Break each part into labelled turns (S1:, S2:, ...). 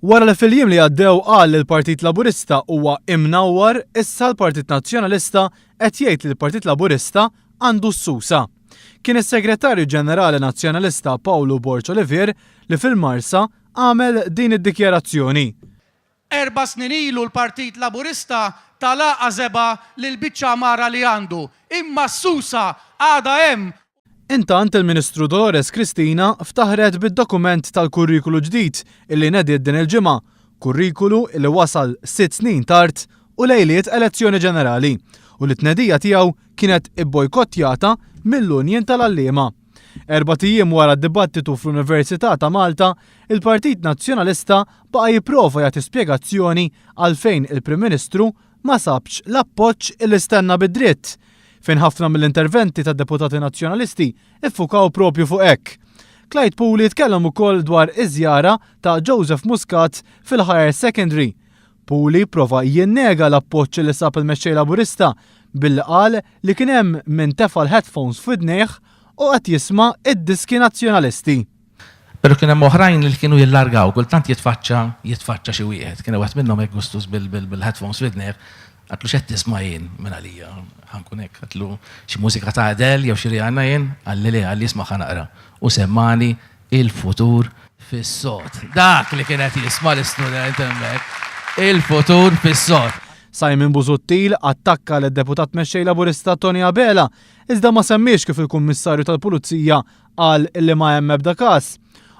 S1: Wara li fil-jiem li għaddew qal li l-Partit Laburista huwa imnawwar, issa l-Partit Nazzjonalista qed jgħid li l-Partit Laburista għandu s-susa. Kien is-Segretarju Ġenerali Nazzjonalista Pawlu Borg Olivier li fil-Marsa għamel din id-dikjarazzjoni.
S2: Erba' snin ilu l-Partit Laburista ta l-għaqa żebgħa lill-biċċa għamara li għandu, imma s-susa għadha hemm.
S1: Intant il-Ministru Dolores Cristina ftaħret bid-dokument tal-kurrikulu ġdid illi nediet din il-ġimgħa, kurrikulu illi wasal sitt snin tard u lejliet elezzjoni ġenerali u li t-tnedija tiegħu kienet ibbojkottjata mill-Union tal-Għalliema. Erbat ijiem wara d-dibattitu fl-Università ta' Malta, il-Partit Nazzjonalista baqa' jipprova jagħti spjegazzjoni għalfejn il-Prim Ministru ma sabx l-appoġġ illi stenna bi dritt, fejn ħafna mill-interventi tad-deputati Nazzjonalisti ffukaw proprju fuq hekk. Clyde Puli tkellem ukoll dwar iż-żjara ta' Joseph Muscat fil-Higher Secondary. Puli prova jinnega l-appoġġ li sab il-Mexxej Laburista billi qal li kien hemm min tefa' l-headphones f'widnejh u qed jisma' d-diski Nazzjonalisti.
S3: Però kien hemm oħrajn li kienu jillargaw, kultant jitfaċċa, jitfaċċa xi wieħed. Kien hemm wieħed minnhom hekk gustuż bil-headphones f'widnejh, għedtlu x'qed tisma' jien minn għalija, ħa nkun hekk, għedtlu xi mużika ta' Adele jew xi Rihanna jien, qalli le, qalli isma' ħa naqra. U semmagħni Il-futur fis-sod. Dak li kien qed jisma' l-istudent hemmhekk. Il-futur fis-sod.
S1: Simon Busuttil attakka lid-Deputat Mexxej Laburista Toni Abela iżda ma semmiex kif il-Kummissarju tal-Pulizija qal li ma hemm ebda każ.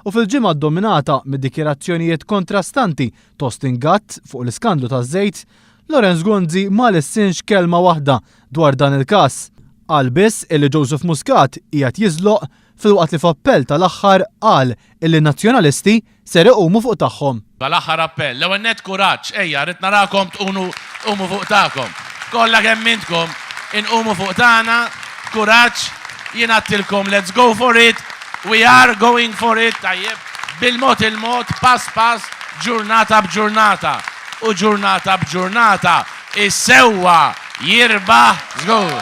S1: U fil-ġimgħa ddominata mid-dikjarazzjonijiet kontrastanti t'Austin Gatt fuq l-iskandlu taż-żejt, Lawrence Gonzi ma lissinx kelma waħda dwar dan il-każ. Qal biss illi Joseph Muscat qiegħed jiżloq filwaqt li f'appell tal-aħħar qal illi n-Nazzjonalisti ser iqumu fuq tagħhom.
S4: Tal-aħħar appell. L-ewwel nett kuraġġ, ejja, rrid narakom tqunu tqumu fuq tagħkom. Kollha kemm intkom inqumu fuq tagħna, kuraġġ, jien għadtilkom let's go for it, we are going for it, tajjeb, bil-mod il-mod, pass pass, ġurnata b'ġurnata. U ġurnata b'ġurnata, is-sewwa jirbaħ żgur.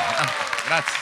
S4: Grazzi.